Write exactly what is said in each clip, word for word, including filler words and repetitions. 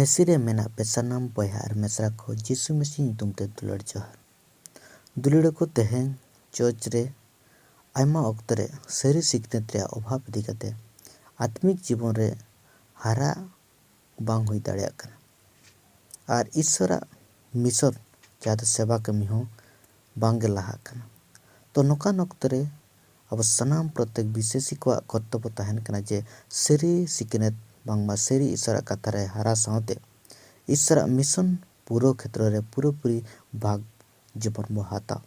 ᱢᱮᱥᱤ ᱨᱮ ᱢᱮᱱᱟᱜ ᱯᱮ ᱥᱟᱱᱟᱢ ᱵᱚᱭᱦᱟ ᱟᱨ ᱢᱤᱥᱨᱟ ᱠᱚ ᱡᱤᱥᱩ ᱢᱮᱥᱤ ᱧᱩᱛᱩᱢ ᱛᱮ ᱫᱩᱞᱟᱹᱲ ᱡᱚᱦᱟᱨ᱾ ᱫᱩᱞᱟᱹᱲ ᱠᱚ, ᱛᱮᱦᱮᱧ ᱪᱟᱨᱪ ᱨᱮ ᱟᱭᱢᱟ ᱚᱠᱛᱚ ᱨᱮ ᱥᱟᱹᱨᱤ ᱥᱤᱠᱷᱱᱟᱹᱛ ᱨᱮᱭᱟᱜ ᱚᱵᱷᱟᱵᱽ ᱤᱫᱤ ᱠᱟᱛᱮ ᱟᱛᱢᱤᱠ ᱡᱤᱵᱚᱱ ᱨᱮ ᱦᱟᱨᱟ ᱵᱟᱝ ᱦᱩᱭ ᱫᱟᱲᱮᱭᱟᱜ ᱠᱟᱱᱟ ᱟᱨ ᱤᱥᱥᱚᱨᱟᱜ ᱢᱤᱥᱚᱱ, ᱡᱟᱦᱟᱸ ᱫᱚ ᱥᱮᱵᱟ ᱠᱟᱹᱢᱤ ᱦᱚᱸ ᱵᱟᱝ ᱜᱮ ᱞᱟᱦᱟᱜ ᱠᱟᱱᱟ᱾ ᱛᱚ ᱱᱚᱝᱠᱟᱱ ᱚᱠᱛᱚ ᱨᱮ ᱟᱵᱚ ᱥᱟᱱᱟᱢ ᱯᱨᱚᱛᱮᱠ ᱵᱤᱥᱮᱥᱤ ᱠᱚᱣᱟᱜ ᱠᱚᱨᱛᱚᱵᱽᱵᱚ ᱛᱟᱦᱮᱱ ᱠᱟᱱᱟ ᱡᱮ ᱥᱟᱹᱨᱤ ᱥᱤᱠᱷᱱᱟᱹᱛ, ᱵᱟᱝᱢᱟ ᱥᱟᱹᱨᱤ ᱤᱥᱥᱚᱨᱟᱜ ᱠᱟᱛᱷᱟ ᱨᱮ ᱦᱟᱨᱟ ᱥᱟᱶᱛᱮ ᱤᱥᱥᱚᱨᱟᱜ ᱢᱤᱥᱚᱱ ᱯᱩᱨᱟᱹᱣ ᱠᱷᱮᱛᱨᱚ ᱨᱮ ᱯᱩᱨᱟᱹᱯᱩᱨᱤ ᱵᱷᱟᱜᱽ ᱡᱮᱢᱚᱱ ᱵᱚ ᱦᱟᱛᱟᱣ᱾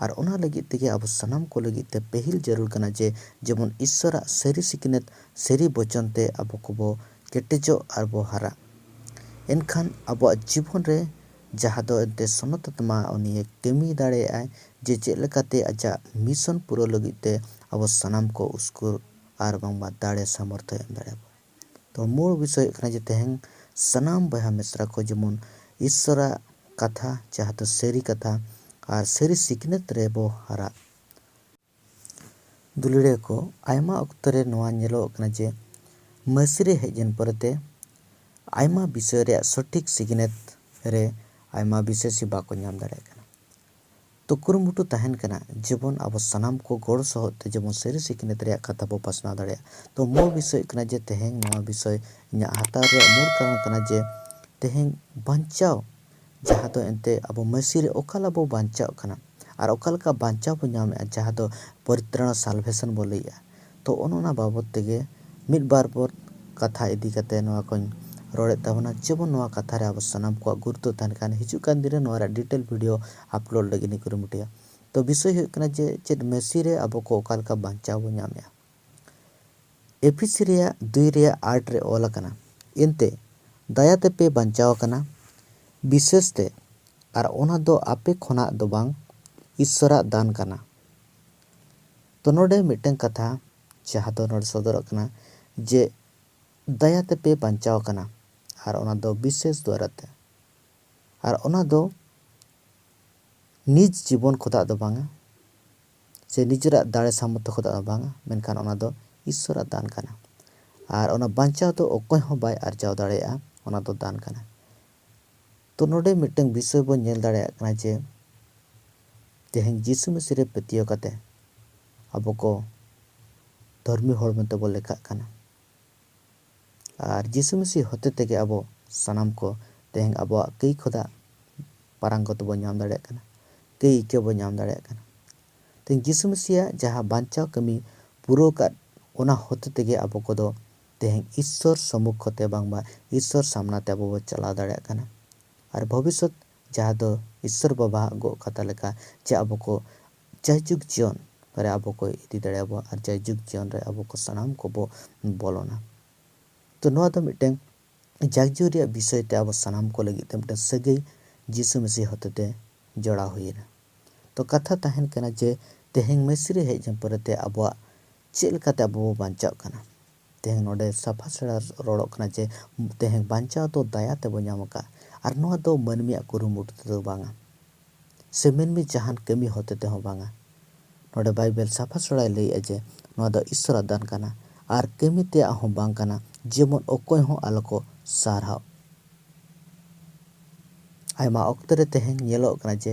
ᱟᱨ ᱚᱱᱟ ᱞᱟᱹᱜᱤᱫ ᱛᱮᱜᱮ ᱟᱵᱚ ᱥᱟᱱᱟᱢ ᱠᱚ ᱞᱟᱹᱜᱤᱫ ᱛᱮ ᱯᱟᱹᱦᱤᱞ ᱡᱟᱹᱨᱩᱲ ᱠᱟᱱᱟ ᱡᱮ ᱡᱮᱢᱚᱱ ᱤᱥᱥᱚᱨᱟᱜ ᱥᱟᱹᱨᱤ ᱥᱤᱠᱷᱱᱟᱹᱛ, ᱥᱟᱹᱨᱤ ᱵᱚᱪᱚᱱ ᱛᱮ ᱟᱵᱚ ᱠᱚᱵᱚ ᱠᱮᱴᱮᱡᱚᱜ ᱟᱨ ᱵᱚ ᱦᱟᱨᱟᱜ᱾ ᱮᱱᱠᱷᱟᱱ ᱟᱵᱚᱣᱟᱜ ᱡᱤᱵᱚᱱ ᱨᱮ ᱡᱟᱦᱟᱸ ᱫᱚ ᱮᱱᱛᱮ ᱥᱚᱱᱚᱛ ᱟᱛᱢᱟ ᱩᱱᱤᱭᱮ ᱠᱟᱹᱢᱤ ᱫᱟᱲᱮᱭᱟᱜᱼᱟᱭ, ᱡᱮ ᱪᱮᱫ ᱞᱮᱠᱟᱛᱮ ᱟᱡᱟᱜ ᱢᱤᱥᱚᱱ ᱯᱩᱨᱟᱹᱣ ᱞᱟᱹᱜᱤᱫ ᱛᱮ ᱟᱵᱚ ᱥᱟᱱᱟᱢ ᱠᱚ ᱩᱥᱠᱩᱨ ᱟᱨ ᱵᱟᱝᱢᱟ ᱫᱟᱲᱮ ᱥᱟᱢᱚᱨᱛᱷᱚᱭ ᱮᱢ ᱫᱟᱲᱮᱭᱟᱵᱚᱱᱟ᱾ ᱛᱚ ᱢᱩᱞ ᱵᱤᱥᱚᱭ ᱦᱩᱭᱩᱜ ᱠᱟᱱᱟ ᱡᱮ ᱛᱮᱦᱮᱧ ᱥᱟᱱᱟᱢ ᱵᱚᱭᱦᱟ ᱢᱤᱥᱨᱟ ᱠᱚ ᱡᱮᱢᱚᱱ ᱤᱥᱥᱚᱨᱟᱜ ᱠᱟᱛᱷᱟ, ᱡᱟᱦᱟᱸ ᱫᱚ ᱥᱟᱹᱨᱤ ᱠᱟᱛᱷᱟ ᱟᱨ ᱥᱟᱹᱨᱤ ᱥᱤᱠᱷᱱᱟᱹᱛ ᱨᱮᱵᱚ ᱦᱟᱨᱟᱜ᱾ ᱫᱩᱞᱟᱹᱲᱤᱭᱟᱹ ᱠᱚ, ᱟᱭᱢᱟ ᱚᱠᱛᱚ ᱨᱮ ᱱᱚᱣᱟ ᱧᱮᱞᱚᱜ ᱠᱟᱱᱟ ᱡᱮ ᱢᱟᱹᱥᱤ ᱨᱮ ᱦᱮᱡ ᱮᱱ ᱯᱚᱨᱮᱛᱮ ᱟᱭᱢᱟ ᱵᱤᱥᱚᱭ ᱨᱮᱭᱟᱜ ᱥᱚᱴᱷᱤᱠ ᱥᱤᱠᱷᱱᱟᱹᱛ ᱨᱮ ᱟᱭᱢᱟ ᱵᱤᱥᱮᱥᱤ ᱵᱟᱠᱚ ᱧᱟᱢ ᱫᱟᱲᱮᱭᱟᱜ ᱠᱟᱱᱟ᱾ ᱛᱚ ᱠᱩᱨᱩᱢᱩᱴᱩ ᱛᱟᱦᱮᱱ ᱠᱟᱱᱟ ᱡᱮᱢᱚᱱ ᱟᱵᱚ ᱥᱟᱱᱟᱢ ᱠᱚ ᱜᱚᱲᱚ ᱥᱚᱦᱚᱫ ᱛᱮ ᱡᱮᱢᱚᱱ ᱥᱟᱹᱨᱤ ᱥᱤᱠᱷᱱᱟᱹᱛ ᱨᱮᱭᱟᱜ ᱠᱟᱛᱷᱟ ᱵᱚ ᱯᱟᱥᱱᱟᱣ ᱫᱟᱲᱮᱭᱟᱜ᱾ ᱛᱚ ᱢᱩᱞ ᱵᱤᱥᱚᱭ ᱦᱩᱭᱩᱜ ᱠᱟᱱᱟ ᱡᱮ ᱛᱮᱦᱮᱧ ᱱᱚᱣᱟ ᱵᱤᱥᱚᱭ ᱤᱧᱟᱹᱜ ᱦᱟᱛᱟᱣ ᱨᱮᱭᱟᱜ ᱢᱩᱞ ᱠᱟᱨᱚᱱ ᱠᱟᱱᱟ ᱡᱮ ᱛᱮᱦᱮᱧ ᱵᱟᱧᱪᱟᱣ, ᱡᱟᱦᱟᱸ ᱫᱚ ᱮᱱᱛᱮ ᱟᱵᱚ ᱢᱟᱹᱥᱤ ᱨᱮ ᱚᱠᱟ ᱞᱮᱠᱟ ᱵᱚ ᱵᱟᱧᱪᱟᱣᱜ ᱠᱟᱱᱟ ᱟᱨ ᱚᱠᱟ ᱞᱮᱠᱟ ᱵᱟᱧᱪᱟᱣ ᱵᱚ ᱧᱟᱢᱮᱫᱼᱟ, ᱡᱟᱦᱟᱸ ᱫᱚ ᱯᱚᱨᱤᱛᱨᱟᱱ, ᱥᱟᱞᱵᱷᱮᱥᱚᱱ ᱵᱚ ᱞᱟᱹᱭᱮᱫᱼᱟ᱾ ᱛᱚ ᱚᱱ ᱚᱱᱟ ᱵᱟᱵᱚᱛ ᱛᱮᱜᱮ ᱢᱤᱫ ᱵᱟᱨ ᱵᱚ ᱠᱟᱛᱷᱟ ᱤᱫᱤ ᱠᱟᱛᱮ ᱱᱚᱣᱟ ᱠᱚᱧ ᱨᱚᱲᱮᱫ ᱛᱟᱵᱚᱱᱟ, ᱡᱮᱢᱚᱱ ᱱᱚᱣᱟ ᱠᱟᱛᱷᱟ ᱨᱮ ᱟᱵᱚ ᱥᱟᱱᱟᱢ ᱠᱚᱣᱟᱜ ᱜᱩᱨᱩᱛᱛᱚ ᱛᱟᱦᱮᱱ ᱠᱷᱟᱱ ᱦᱤᱡᱩᱜ ᱠᱟᱱ ᱫᱤᱱ ᱨᱮ ᱱᱚᱣᱟ ᱨᱮᱭᱟᱜ ᱰᱤᱴᱮᱞ ᱵᱷᱤᱰᱤᱭᱳ ᱟᱯᱞᱳᱰ ᱞᱟᱹᱜᱤᱫ ᱤᱧ ᱠᱩᱨᱩᱢᱩᱴᱩᱭᱟ᱾ ᱛᱚ ᱵᱤᱥᱚᱭ ᱦᱩᱭᱩᱜ ᱠᱟᱱᱟ ᱡᱮ ᱪᱮᱫ ᱢᱟᱹᱥᱤ ᱨᱮ ᱟᱵᱚ ᱠᱚ ᱚᱠᱟ ᱞᱮᱠᱟ ᱵᱟᱧᱪᱟᱣ ᱵᱚ ᱧᱟᱢᱮᱫᱼᱟ᱾ ᱮᱯᱷᱤᱥᱤ ᱨᱮᱭᱟᱜ ᱫᱩᱭ ᱨᱮᱭᱟᱜ ᱟᱴ ᱨᱮ ᱚᱞ ᱟᱠᱟᱱᱟ, ᱮᱱᱛᱮ ᱫᱟᱭᱟ ᱛᱮᱯᱮ ᱵᱟᱧᱪᱟᱣ ᱟᱠᱟᱱᱟ, ᱵᱤᱥᱮᱥ ᱛᱮ, ᱟᱨ ᱚᱱᱟ ᱫᱚ ᱟᱯᱮ ᱠᱷᱚᱱᱟᱜ ᱫᱚ ᱵᱟᱝ, ᱤᱥᱥᱚᱨᱟᱜ ᱫᱟᱱ ᱠᱟᱱᱟ᱾ ᱛᱚ ᱱᱚᱰᱮ ᱢᱤᱫᱴᱟᱝ ᱠᱟᱛᱷᱟ, ᱡᱟᱦᱟᱸ ᱫᱚ ᱱᱚᱰᱮ ᱥᱚᱫᱚᱨᱚᱜ ᱠᱟᱱᱟ ᱡᱮ ᱫᱟᱭᱟ ᱛᱮᱯᱮ ᱵᱟᱧᱪᱟᱣ ᱟᱠᱟᱱᱟ, ᱟᱨ ᱚᱱᱟ ᱫᱚ ᱵᱤᱥᱮᱥ ᱫᱣᱟᱨᱟ ᱛᱮ, ᱟᱨ ᱚᱱᱟ ᱫᱚ ᱱᱤᱡᱽ ᱡᱤᱵᱚᱱ ᱠᱷᱚᱱᱟᱜ ᱫᱚ ᱵᱟᱝᱟ, ᱥᱮ ᱱᱤᱡᱮᱨᱟᱜ ᱫᱟᱲᱮ ᱥᱟᱢᱚᱨᱛᱷᱚ ᱠᱷᱚᱱᱟᱜ ᱫᱚ ᱵᱟᱝᱟ, ᱢᱮᱱᱠᱷᱟᱱ ᱚᱱᱟ ᱫᱚ ᱤᱥᱥᱚᱨᱟᱜ ᱫᱟᱱ ᱠᱟᱱᱟ᱾ ᱟᱨ ᱚᱱᱟ ᱵᱟᱧᱪᱟᱣ ᱫᱚ ᱚᱠᱚᱭ ᱦᱚᱸ ᱵᱟᱭ ᱟᱨᱡᱟᱣ ᱫᱟᱲᱮᱭᱟᱜᱼᱟ, ᱚᱱᱟ ᱫᱚ ᱫᱟᱱ ᱠᱟᱱᱟ᱾ ᱛᱚ ᱱᱚᱰᱮ ᱢᱤᱫᱴᱟᱝ ᱵᱤᱥᱚᱭ ᱵᱚᱱ ᱧᱮᱞ ᱫᱟᱲᱮᱭᱟᱜ ᱠᱟᱱᱟ ᱡᱮ ᱛᱮᱦᱮᱧ ᱡᱤᱥᱩ ᱢᱟᱹᱥᱤ ᱨᱮ ᱯᱟᱹᱛᱭᱟᱹᱣ ᱠᱟᱛᱮ ᱟᱵᱚ ᱠᱚ ᱫᱷᱚᱨᱢᱤ ᱦᱚᱲ ᱢᱮᱱᱛᱮ ᱵᱚ ᱞᱮᱠᱷᱟᱜ ᱠᱟᱱᱟ᱾ ᱟᱨ ᱡᱤᱥᱩ ᱢᱟᱹᱥᱤ ᱦᱚᱛᱮ ᱛᱮᱜᱮ ᱟᱵᱚ ᱥᱟᱱᱟᱢ ᱠᱚ ᱛᱮᱦᱮᱧ ᱟᱵᱚᱣᱟᱜ ᱠᱟᱹᱭ ᱠᱷᱚᱫᱟ ᱯᱟᱨᱟᱝᱜᱚᱛ ᱵᱚ ᱧᱟᱢ ᱫᱟᱲᱮᱭᱟᱜ ᱠᱟᱱᱟ, ᱠᱟᱹᱭ ᱤᱠᱟᱹ ᱵᱚ ᱧᱟᱢ ᱫᱟᱲᱮᱭᱟᱜ ᱠᱟᱱᱟ᱾ ᱛᱮᱦᱮᱧ ᱡᱤᱥᱩ ᱢᱟᱹᱥᱤᱭᱟᱜ ᱡᱟᱦᱟᱸ ᱵᱟᱧᱪᱟᱣ ᱠᱟᱹᱢᱤ ᱯᱩᱨᱟᱹᱣ ᱠᱟᱫ, ᱚᱱᱟ ᱦᱚᱛᱮ ᱛᱮᱜᱮ ᱟᱵᱚ ᱠᱚᱫᱚ ᱛᱮᱦᱮᱧ ᱤᱥᱥᱚᱨ ᱥᱚᱢᱢᱩᱠᱷᱚ ᱛᱮ ᱵᱟᱝᱢᱟ ᱤᱥᱥᱚᱨ ᱥᱟᱢᱱᱟ ᱛᱮ ᱟᱵᱚ ᱵᱚ ᱪᱟᱞᱟᱣ ᱫᱟᱲᱮᱭᱟᱜ ᱠᱟᱱᱟ᱾ ᱟᱨ ᱵᱷᱚᱵᱤᱥᱥᱚᱛ ᱡᱟᱦᱟᱸ ᱫᱚ ᱤᱥᱥᱚᱨ ᱵᱟᱵᱟᱣᱟᱜ ᱜᱚᱜ ᱠᱟᱛᱷᱟ ᱞᱮᱠᱟ ᱡᱮ ᱟᱵᱚ ᱠᱚ ᱡᱟᱭᱡᱩᱜᱽ ᱡᱤᱭᱚᱱ ᱨᱮ ᱟᱵᱚ ᱠᱚ ᱤᱫᱤ ᱫᱟᱲᱮᱭᱟᱵᱚᱱᱟ ᱟᱨ ᱡᱟᱭᱡᱩᱜᱽ ᱡᱤᱭᱚᱱ ᱨᱮ ᱟᱵᱚ ᱠᱚ ᱥᱟᱱᱟᱢ ᱠᱚᱵᱚ ᱵᱚᱞᱚᱱᱟ᱾ ᱛᱚ ᱱᱚᱣᱟ ᱫᱚ ᱢᱤᱫᱴᱟᱝ ᱡᱟᱠᱡᱩ ᱨᱮᱭᱟᱜ ᱵᱤᱥᱚᱭ ᱛᱮ ᱟᱵᱚ ᱥᱟᱱᱟᱢ ᱠᱚ ᱞᱟᱹᱜᱤᱫ ᱛᱮ ᱢᱤᱫᱴᱟᱝ ᱥᱟᱹᱜᱟᱹᱭ ᱡᱤᱥᱩ ᱢᱟᱹᱥᱤ ᱦᱚᱛᱮᱛᱮ ᱡᱚᱲᱟᱣ ᱦᱩᱭᱮᱱᱟ᱾ ᱛᱚ ᱠᱟᱛᱷᱟ ᱛᱟᱦᱮᱱ ᱠᱟᱱᱟ ᱡᱮ ᱛᱮᱦᱮᱧ ᱢᱟᱹᱥᱤ ᱨᱮ ᱦᱮᱡ ᱮᱱ ᱯᱚᱨᱮᱛᱮ ᱟᱵᱚᱣᱟᱜ ᱪᱮᱫ ᱞᱮᱠᱟᱛᱮ ᱟᱵᱚ ᱵᱚ ᱵᱟᱧᱪᱟᱜ ᱠᱟᱱᱟ? ᱛᱮᱦᱮᱧ ᱱᱚᱰᱮ ᱥᱟᱯᱷᱟ ᱥᱟᱹᱲᱟ ᱨᱚᱲᱚᱜ ᱠᱟᱱᱟ ᱡᱮ ᱛᱮᱦᱮᱧ ᱵᱟᱧᱪᱟᱣ ᱫᱚ ᱫᱟᱭᱟ ᱛᱮᱵᱚ ᱧᱟᱢ ᱟᱠᱟᱫᱼᱟ, ᱟᱨ ᱱᱚᱣᱟ ᱫᱚ ᱢᱟᱹᱱᱢᱤᱭᱟᱜ ᱠᱩᱨᱩᱢᱩᱴᱩ ᱛᱮᱫᱚ ᱵᱟᱝᱟ, ᱥᱮ ᱢᱟᱹᱱᱢᱤ ᱡᱟᱦᱟᱱ ᱠᱟᱹᱢᱤ ᱦᱚᱛᱮ ᱛᱮᱦᱚᱸ ᱵᱟᱝᱟ᱾ ᱱᱚᱰᱮ ᱵᱟᱭᱵᱮᱞ ᱥᱟᱯᱷᱟ ᱥᱟᱹᱲᱟᱭ ᱞᱟᱹᱭᱮᱜᱼᱟ ᱡᱮ ᱱᱚᱣᱟ ᱫᱚ ᱤᱥᱥᱚᱨᱟᱜ ᱫᱟᱱ ᱠᱟᱱᱟ, ᱟᱨ ᱠᱟᱹᱢᱤ ᱛᱮᱭᱟᱜ ᱦᱚᱸ ᱵᱟᱝ ᱠᱟᱱᱟ, ᱡᱮᱢᱚᱱ ᱚᱠᱚᱭ ᱦᱚᱸ ᱟᱞᱚ ᱠᱚ ᱥᱟᱨᱦᱟᱣ᱾ ᱟᱭᱢᱟ ᱚᱠᱛᱚ ᱨᱮ ᱛᱮᱦᱮᱧ ᱧᱮᱞᱚᱜ ᱠᱟᱱᱟ ᱡᱮ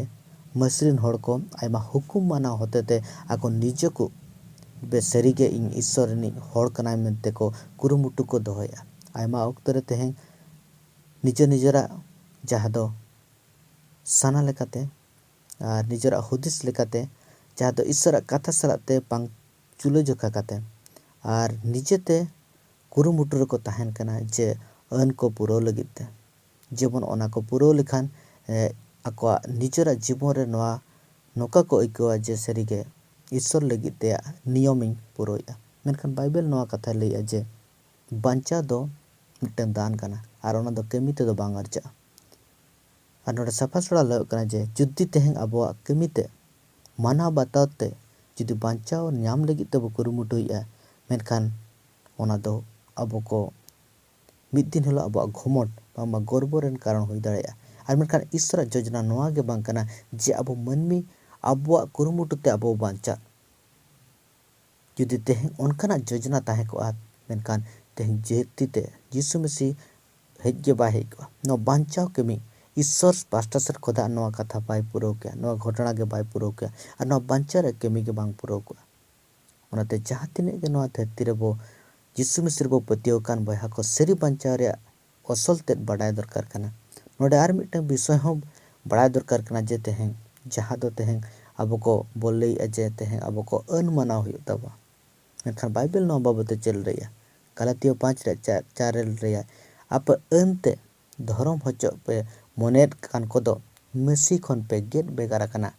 ᱢᱟᱹᱥᱤ ᱨᱮᱱ ᱦᱚᱲ ᱠᱚ ᱟᱭᱢᱟ ᱦᱩᱠᱩᱢ ᱢᱟᱱᱟᱣ ᱦᱚᱛᱮ ᱛᱮ ᱟᱠᱚ ᱱᱤᱡᱮ ᱠᱚ ᱵᱮ ᱥᱟᱹᱨᱤᱜᱮ ᱤᱧ ᱤᱥᱥᱚᱨ ᱨᱤᱱᱤᱡ ᱦᱚᱲ ᱠᱟᱱᱟᱭ ᱢᱮᱱᱛᱮ ᱠᱚ ᱠᱩᱨᱩᱢᱩᱴᱩ ᱠᱚ ᱫᱚᱦᱚᱭᱮᱫᱼᱟ᱾ ᱟᱭᱢᱟ ᱚᱠᱛᱚ ᱨᱮ ᱛᱮᱦᱮᱧ ᱱᱤᱡᱮ ᱱᱤᱡᱮᱨᱟᱜ ᱡᱟᱦᱟᱸ ᱫᱚ ᱥᱟᱱᱟ ᱞᱮᱠᱟᱛᱮ ᱟᱨ ᱱᱤᱡᱮᱨᱟᱜ ᱦᱩᱫᱤᱥ ᱞᱮᱠᱟᱛᱮ, ᱡᱟᱦᱟᱸ ᱫᱚ ᱤᱥᱥᱚᱨᱟᱜ ᱠᱟᱛᱷᱟ ᱥᱟᱞᱟᱜ ᱛᱮ ᱵᱟᱝ ᱛᱩᱞᱟᱹᱡᱚᱠᱷᱟ ᱠᱟᱛᱮ ᱟᱨ ᱱᱤᱡᱮᱛᱮ ᱠᱩᱨᱩᱢᱩᱴᱩ ᱨᱮᱠᱚ ᱛᱟᱦᱮᱱ ᱠᱟᱱᱟ ᱡᱮ ᱟᱹᱱ ᱠᱚ ᱯᱩᱨᱟᱹᱣ ᱞᱟᱹᱜᱤᱫ ᱛᱮ᱾ ᱡᱮᱢᱚᱱ ᱚᱱᱟ ᱠᱚ ᱯᱩᱨᱟᱹᱣ ᱞᱮᱠᱷᱟᱱ, ᱮ, ᱟᱠᱚᱣᱟᱜ ᱱᱤᱡᱮᱨᱟᱜ ᱡᱤᱵᱚᱱ ᱨᱮ ᱱᱚᱣᱟ ᱱᱚᱝᱠᱟ ᱠᱚ ᱟᱹᱭᱠᱟᱹᱣᱟ ᱡᱮ ᱥᱟᱹᱨᱤᱜᱮ ᱤᱥᱥᱚᱨ ᱞᱟᱹᱜᱤᱫ ᱛᱮᱭᱟᱜ ᱱᱤᱭᱚᱢᱤᱧ ᱯᱩᱨᱟᱹᱣᱮᱫᱼᱟ᱾ ᱢᱮᱱᱠᱷᱟᱱ ᱵᱟᱭᱵᱮᱞ ᱱᱚᱣᱟ ᱠᱟᱛᱷᱟᱭ ᱞᱟᱹᱭᱮᱫᱼᱟ ᱡᱮ ᱵᱟᱧᱪᱟᱣ ᱫᱚ ᱢᱤᱫᱴᱟᱝ ᱫᱟᱱ ᱠᱟᱱᱟ ᱟᱨ ᱚᱱᱟ ᱫᱚ ᱠᱟᱹᱢᱤ ᱛᱮᱫᱚ ᱵᱟᱝ ᱟᱨᱡᱟᱜᱼᱟ᱾ ᱟᱨ ᱱᱚᱰᱮ ᱥᱟᱯᱷᱟ ᱥᱟᱹᱲᱟ ᱞᱟᱹᱭᱚᱜ ᱠᱟᱱᱟ ᱡᱮ ᱡᱩᱫᱤ ᱛᱮᱦᱮᱧ ᱟᱵᱚᱣᱟᱜ ᱠᱟᱹᱢᱤ ᱛᱮ ᱢᱟᱱᱟᱣ ᱵᱟᱛᱟᱣ ᱛᱮ ᱡᱩᱫᱤ ᱵᱟᱧᱪᱟᱣ ᱧᱟᱢ ᱞᱟᱹᱜᱤᱫ ᱛᱮᱵᱚ ᱠᱩᱨᱩᱢᱩᱴᱩᱭᱮᱫᱼᱟ, ᱢᱮᱱᱠᱷᱟᱱ ᱚᱱᱟ ᱫᱚ ᱟᱵᱚ ᱠᱚ ᱢᱤᱫ ᱫᱤᱱ ᱦᱤᱞᱳᱜ ᱟᱵᱚᱣᱟᱜ ᱜᱷᱚᱢᱚᱴ ᱵᱟᱝᱢᱟ ᱜᱚᱨᱵᱚ ᱨᱮᱱ ᱠᱟᱨᱚᱱ ᱦᱩᱭ ᱫᱟᱲᱮᱭᱟᱜᱼᱟ᱾ ᱟᱨ ᱢᱮᱱᱠᱷᱟᱱ ᱤᱥᱥᱚᱨᱟᱜ ᱡᱳᱡᱚᱱᱟ ᱱᱚᱣᱟ ᱜᱮ ᱵᱟᱝ ᱠᱟᱱᱟ ᱡᱮ ᱟᱵᱚ ᱢᱟᱹᱱᱢᱤ ᱟᱵᱚᱣᱟᱜ ᱠᱩᱨᱩᱢᱩᱴᱩ ᱛᱮ ᱟᱵᱚ ᱵᱟᱧᱪᱟᱜ᱾ ᱡᱩᱫᱤ ᱛᱮᱦᱮᱧ ᱚᱱᱠᱟᱱᱟᱜ ᱡᱳᱡᱚᱱᱟ ᱛᱟᱦᱮᱸ ᱠᱚᱜᱼᱟ, ᱢᱮᱱᱠᱷᱟᱱ ᱛᱮᱦᱮᱧ ᱡᱟᱹᱛᱤ ᱛᱮ ᱡᱤᱥᱩ ᱢᱟᱹᱥᱤ ᱦᱮᱡ ᱜᱮ ᱵᱟᱭ ᱦᱮᱡ ᱠᱚᱜᱼᱟ᱾ ᱱᱚᱣᱟ ᱵᱟᱧᱪᱟᱣ ᱠᱟᱹᱢᱤ ᱤᱥᱥᱚᱨ ᱯᱟᱦᱴᱟ ᱥᱮᱫ ᱠᱷᱚᱱᱟᱜ ᱱᱚᱣᱟ ᱠᱟᱛᱷᱟ ᱵᱟᱭ ᱯᱩᱨᱟᱹᱣ ᱠᱮᱭᱟ, ᱱᱚᱣᱟ ᱜᱷᱚᱴᱚᱱᱟ ᱜᱮ ᱵᱟᱭ ᱯᱩᱨᱟᱹᱣ ᱠᱮᱭᱟ, ᱟᱨ ᱱᱚᱣᱟ ᱵᱟᱧᱪᱟᱣ ᱨᱮᱭᱟᱜ ᱠᱟᱹᱢᱤ ᱜᱮ ᱵᱟᱝ ᱯᱩᱨᱟᱹᱣ ᱠᱚᱜᱼᱟ᱾ ᱚᱱᱟᱛᱮ ᱡᱟᱦᱟᱸ ᱛᱤᱱᱟᱹᱜ ᱜᱮ ᱱᱚᱣᱟ ᱫᱷᱟᱹᱨᱛᱤ ᱨᱮᱵᱚ ᱡᱤᱥᱩ ᱢᱤᱥᱤ ᱨᱮᱵᱚ ᱯᱟᱹᱛᱭᱟᱹᱣ ᱟᱠᱟᱱ ᱵᱚᱭᱦᱟ ᱠᱚ, ᱥᱟᱹᱨᱤ ᱵᱟᱧᱪᱟᱣ ᱨᱮᱭᱟᱜ ᱚᱥᱚᱞ ᱛᱮᱫ ᱵᱟᱰᱟᱭ ᱫᱚᱨᱠᱟᱨ ᱠᱟᱱᱟ᱾ ᱱᱚᱰᱮ ᱟᱨ ᱢᱤᱫᱴᱟᱝ ᱵᱤᱥᱚᱭ ᱦᱚᱸ ᱵᱟᱲᱟᱭ ᱫᱚᱨᱠᱟᱨ ᱠᱟᱱᱟ ᱡᱮ ᱛᱮᱦᱮᱧ ᱡᱟᱦᱟᱸ ᱫᱚ ᱛᱮᱦᱮᱧ ᱟᱵᱚ ᱠᱚ ᱵᱚ ᱞᱟᱹᱭᱮᱫᱼᱟ ᱡᱮ ᱛᱮᱦᱮᱧ ᱟᱵᱚ ᱠᱚ ᱟᱹᱱ ᱢᱟᱱᱟᱣ ᱦᱩᱭᱩᱜ ᱛᱟᱵᱚᱱᱟ᱾ ᱢᱮᱱᱠᱷᱟᱱ ᱵᱟᱭᱵᱮᱞ ᱱᱚᱣᱟ ᱵᱟᱵᱚᱫ ᱛᱮ ᱪᱮᱫ ᱞᱟᱹᱭᱟ? ᱜᱟᱞᱟᱛᱤᱭᱚ ᱯᱟᱸᱪ ᱨᱮᱭᱟᱜ ᱪᱟᱨ, ᱪᱟᱨ ᱨᱮ ᱞᱟᱹᱭᱟ, "ᱟᱯᱮ ᱟᱹᱱ ᱛᱮ ᱫᱷᱚᱨᱚᱢ ᱦᱚᱪᱚᱜ ᱯᱮ ᱢᱚᱱᱮᱭᱮᱫ ᱠᱟᱱ ᱠᱚᱫᱚ ᱢᱟᱹᱥᱤ ᱠᱷᱚᱱ ᱯᱮ ᱜᱮᱫ ᱵᱷᱮᱜᱟᱨ ᱟᱠᱟᱱᱟ,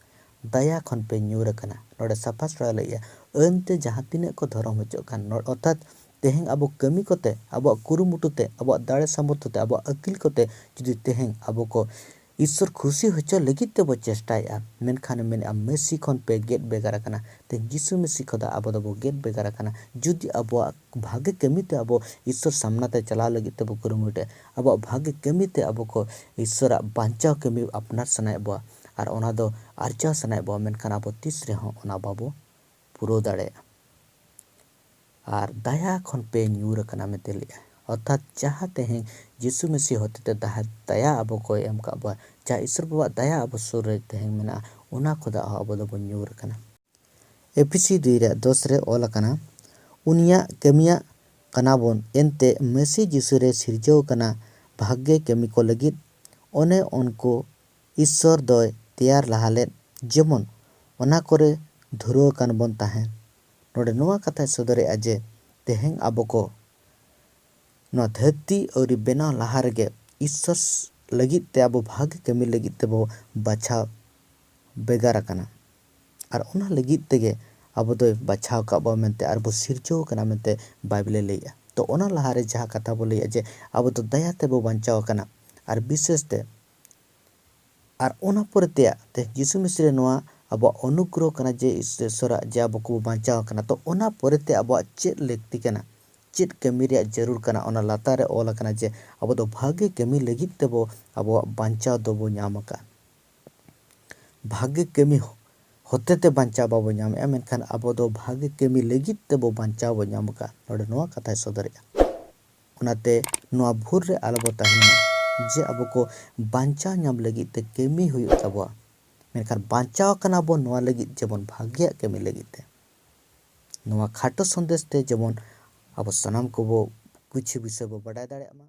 ᱫᱟᱭᱟ ᱠᱷᱚᱱ ᱯᱮ ᱧᱩᱨ ᱟᱠᱟᱱᱟ᱾" ᱱᱚᱰᱮ ᱥᱟᱯᱷᱟ ᱥᱟᱯᱷᱟ ᱞᱟᱹᱭᱮᱜᱼᱟ, ᱟᱹᱱ ᱛᱮ ᱡᱟᱦᱟᱸ ᱛᱤᱱᱟᱹᱜ ᱠᱚ ᱫᱷᱚᱨᱚᱢ ᱦᱚᱪᱚᱜ ᱠᱟᱱ, ᱱᱚ-, ᱚᱨᱛᱷᱟᱛ ᱛᱮᱦᱮᱧ ᱟᱵᱚ ᱠᱟᱹᱢᱤ ᱠᱚᱛᱮ, ᱟᱵᱚᱣᱟᱜ ᱠᱩᱨᱩᱢᱩᱴᱩ ᱛᱮ, ᱟᱵᱚᱣᱟᱜ ᱫᱟᱲᱮ ᱥᱟᱢᱚᱨᱛᱷᱚ ᱛᱮ, ᱟᱵᱚᱣᱟᱜ ᱟᱹᱠᱤᱞ ᱠᱚᱛᱮ ᱡᱩᱫᱤ ᱛᱮᱦᱮᱧ ᱟᱵᱚ ᱠᱚ ᱤᱥᱥᱚᱨ ᱠᱷᱩᱥᱤ ᱦᱚᱪᱚ ᱞᱟᱹᱜᱤᱫ ᱛᱮᱵᱚ ᱪᱮᱥᱴᱟᱭᱮᱜᱼᱟ, ᱢᱮᱱᱠᱷᱟᱱ ᱢᱮᱱᱮᱜᱼᱟ, ᱢᱟᱹᱥᱤ ᱠᱷᱚᱱ ᱯᱮ ᱜᱮᱫ ᱵᱷᱮᱜᱟᱨ ᱟᱠᱟᱱᱟ᱾ ᱛᱮᱦᱮᱧ ᱡᱤᱥᱩ ᱢᱟᱹᱥᱤ ᱠᱷᱚᱱᱟᱜ ᱟᱵᱚ ᱫᱚᱵᱚ ᱜᱮᱫ ᱵᱷᱮᱜᱟᱨ ᱟᱠᱟᱱᱟ᱾ ᱡᱩᱫᱤ ᱟᱵᱚᱣᱟᱜ ᱵᱷᱟᱜᱮ ᱠᱟᱹᱢᱤ ᱛᱮ ᱟᱵᱚ ᱤᱥᱥᱚᱨ ᱥᱟᱢᱱᱟ ᱛᱮ ᱪᱟᱞᱟᱣ ᱞᱟᱹᱜᱤᱫ ᱛᱮᱵᱚ ᱠᱩᱨᱩᱢᱩᱴᱩᱭᱟ, ᱟᱵᱚᱣᱟᱜ ᱵᱷᱟᱜᱮ ᱠᱟᱹᱢᱤ ᱛᱮ ᱟᱵᱚ ᱠᱚ ᱤᱥᱥᱚᱨᱟᱜ ᱵᱟᱧᱪᱟᱣ ᱠᱟᱹᱢᱤ ᱟᱯᱱᱟᱨ ᱥᱟᱱᱟᱭᱮᱫ ᱵᱚᱣᱟ ᱟᱨ ᱚᱱᱟ ᱫᱚ ᱟᱨᱡᱟᱣ ᱥᱟᱱᱟᱭᱮᱫ ᱵᱚᱣᱟ, ᱢᱮᱱᱠᱷᱟᱱ ᱟᱵᱚ ᱛᱤᱥ ᱨᱮᱦᱚᱸ ᱚᱱᱟ ᱵᱟᱵᱚ ᱯᱩᱨᱟᱹᱣ ᱫᱟᱲᱮᱭᱟᱜᱼᱟ᱾ ᱟᱨ ᱫᱟᱭᱟ ᱠᱷᱚᱱ ᱯᱮ ᱧᱩᱨ ᱟᱠᱟᱱᱟ ᱢᱮᱱᱛᱮ ᱞᱟᱹᱭᱮᱜᱼᱟ᱾ ᱚᱨᱛᱷᱟᱛ ᱡᱟᱦᱟᱸ ᱛᱮᱦᱮᱧ ᱡᱤᱥᱩ ᱢᱟᱹᱥᱤ ᱦᱚᱛᱮᱛᱮ ᱫᱟᱦᱟ-, ᱫᱟᱭᱟ ᱟᱵᱚ ᱠᱚᱭ ᱮᱢ ᱠᱟᱜ ᱵᱚᱣᱟ, ᱡᱟᱦᱟᱸ ᱤᱥᱥᱚᱨ ᱵᱟᱵᱟᱣᱟᱜ ᱫᱟᱭᱟ ᱟᱵᱚ ᱥᱩᱨ ᱨᱮ ᱛᱮᱦᱮᱧ ᱢᱮᱱᱟᱜᱼᱟ, ᱚᱱᱟ ᱠᱷᱚᱱᱟᱜ ᱦᱚᱸ ᱟᱵᱚ ᱫᱚᱵᱚᱱ ᱧᱩᱨ ᱟᱠᱟᱱᱟ᱾ ᱮᱯᱷᱤᱥᱤ ᱫᱩᱭ ᱨᱮᱭᱟᱜ ᱫᱚᱥ ᱨᱮ ᱚᱞ ᱟᱠᱟᱱᱟ, "ᱩᱱᱤᱭᱟᱜ ᱠᱟᱹᱢᱤᱭᱟᱜ ᱠᱟᱱᱟ ᱵᱚᱱ, ᱮᱱᱛᱮ ᱢᱟᱹᱥᱤ ᱡᱤᱥᱩ ᱨᱮ ᱥᱤᱨᱡᱟᱹᱣ ᱠᱟᱱᱟ ᱵᱷᱟᱜᱮ ᱠᱟᱹᱢᱤ ᱠᱚ ᱞᱟᱹᱜᱤᱫ, ᱚᱱᱮ ᱩᱱᱠᱩ ᱤᱥᱥᱚᱨ ᱫᱚᱭ ᱛᱮᱭᱟᱨ ᱞᱟᱦᱟ ᱞᱮᱫ, ᱡᱮᱢᱚᱱ ᱚᱱᱟ ᱠᱚᱨᱮ ᱫᱷᱩᱨᱟᱹᱣ ᱟᱠᱟᱱ ᱵᱚᱱ ᱛᱟᱦᱮᱸᱱ᱾" ᱱᱚᱰᱮ ᱱᱚᱣᱟ ᱠᱟᱛᱷᱟᱭ ᱥᱚᱫᱚᱨᱮᱜᱼᱟ ᱡᱮ ᱛᱮᱦᱮᱧ ᱟᱵᱚ ᱠᱚ ᱱᱚᱣᱟ ᱫᱷᱟᱹᱨᱛᱤ ᱟᱹᱣᱨᱤ ᱵᱮᱱᱟᱣ ᱞᱟᱦᱟ ᱨᱮᱜᱮ ᱤᱥᱥᱚᱨ ᱞᱟᱹᱜᱤᱫ ᱛᱮ ᱟᱵᱚ ᱵᱷᱟᱜᱮ ᱠᱟᱹᱢᱤ ᱞᱟᱹᱜᱤᱫ ᱛᱮᱵᱚ ᱵᱟᱪᱷᱟᱣ ᱵᱷᱮᱜᱟᱨ ᱟᱠᱟᱱᱟ᱾ ᱟᱨ ᱚᱱᱟ ᱞᱟᱹᱜᱤᱫ ᱛᱮᱜᱮ ᱟᱵᱚ ᱫᱚᱭ ᱵᱟᱪᱷᱟᱣ ᱟᱠᱟᱫ ᱵᱚᱱᱟ ᱢᱮᱱᱛᱮ ᱟᱨ ᱵᱚ ᱥᱤᱨᱡᱟᱹᱣ ᱟᱠᱟᱱᱟ ᱢᱮᱱᱛᱮ ᱵᱟᱭᱵᱮᱞᱮ ᱞᱟᱹᱭᱮᱜᱼᱟ᱾ ᱛᱚ ᱚᱱᱟ ᱞᱟᱦᱟᱨᱮ ᱡᱟᱦᱟᱸ ᱠᱟᱛᱷᱟ ᱵᱚ ᱞᱟᱹᱭᱮᱜᱼᱟ ᱡᱮ ᱟᱵᱚ ᱫᱚ ᱫᱟᱭᱟ ᱛᱮᱵᱚ ᱵᱟᱧᱪᱟᱣ ᱟᱠᱟᱱᱟ, ᱟᱨ ᱵᱤᱥᱮᱥ ᱛᱮ ᱟᱨ ᱚᱱᱟ ᱯᱚᱨᱮ ᱛᱮᱭᱟᱜ ᱛᱮ ᱡᱤᱥᱩ ᱢᱤᱥᱤ ᱨᱮ ᱱᱚᱣᱟ ᱟᱵᱚᱣᱟᱜ ᱚᱱᱩᱜᱨᱚᱦᱚ ᱠᱟᱱᱟ ᱡᱮ ᱤᱥ-, ᱤᱥᱥᱚᱨᱟᱜ ᱡᱮ ᱟᱵᱚ ᱠᱚᱵᱚ ᱵᱟᱧᱪᱟᱣ ᱟᱠᱟᱱᱟ᱾ ᱛᱚ ᱚᱱᱟ ᱯᱚᱨᱮ ᱛᱮ ᱟᱵᱚᱣᱟᱜ ᱪᱮᱫ ᱞᱟᱹᱠᱛᱤ ᱠᱟᱱᱟ, ᱪᱮᱫ ᱠᱟᱹᱢᱤ ᱨᱮᱭᱟᱜ ᱡᱟᱹᱨᱩᱲ ᱠᱟᱱᱟ, ᱚᱱᱟ ᱞᱟᱛᱟᱨ ᱨᱮ ᱚᱞ ᱟᱠᱟᱱᱟ ᱡᱮ ᱟᱵᱚ ᱫᱚ ᱵᱷᱟᱜᱮ ᱠᱟᱹᱢᱤ ᱞᱟᱹᱜᱤᱫ ᱛᱮᱵᱚ ᱟᱵᱚᱣᱟᱜ ᱵᱟᱧᱪᱟᱣ ᱫᱚᱵᱚ ᱧᱟᱢ ᱟᱠᱟᱫ᱾ ᱵᱷᱟᱜᱮ ᱠᱟᱹᱢᱤ ᱦᱚ-, ᱦᱚᱛᱮ ᱛᱮ ᱵᱟᱧᱪᱟᱣ ᱵᱟᱵᱚ ᱧᱟᱢᱮᱜᱼᱟ, ᱢᱮᱱᱠᱷᱟᱱ ᱟᱵᱚ ᱫᱚ ᱵᱷᱟᱜᱮ ᱠᱟᱹᱢᱤ ᱞᱟᱹᱜᱤᱫ ᱛᱮᱵᱚ ᱵᱟᱧᱪᱟᱣ ᱵᱚ ᱧᱟᱢ ᱟᱠᱟᱫ᱾ ᱱᱚᱰᱮ ᱱᱚᱣᱟ ᱠᱟᱛᱷᱟᱭ ᱥᱚᱫᱚᱨᱮᱜᱼᱟ᱾ ᱚᱱᱟᱛᱮ ᱱᱚᱣᱟ ᱵᱷᱩᱞ ᱨᱮ ᱟᱞᱚᱵᱚ ᱛᱟᱦᱮᱱ ᱢᱟ ᱡᱮ ᱟᱵᱚ ᱠᱚ ᱵᱟᱧᱪᱟᱣ ᱧᱟᱢ ᱞᱟᱹᱜᱤᱫ ᱛᱮ ᱠᱟᱹᱢᱤ ᱦᱩᱭᱩᱜ ᱛᱟᱵᱚᱣᱟ, ᱢᱮᱱᱠᱷᱟᱱ ᱵᱟᱧᱪᱟᱣ ᱟᱠᱟᱱᱟ ᱵᱚᱱ ᱱᱚᱣᱟ ᱞᱟᱹᱜᱤᱫ ᱡᱮᱢᱚᱱ ᱵᱷᱟᱜᱮᱭᱟᱜ ᱠᱟᱹᱢᱤ ᱞᱟᱹᱜᱤᱫ ᱛᱮ᱾ ᱱᱚᱣᱟ ᱠᱷᱟᱴᱚ ᱥᱟᱸᱫᱮᱥ ᱛᱮ ᱡᱮᱢᱚᱱ ᱟᱵᱚ ᱥᱟᱱᱟᱢ ᱠᱚᱵᱚ ᱠᱤᱪᱷᱩ ᱵᱤᱥᱚᱭ ᱵᱚ ᱵᱟᱰᱟᱭ ᱫᱟᱲᱮᱭᱟᱜ ᱢᱟ᱾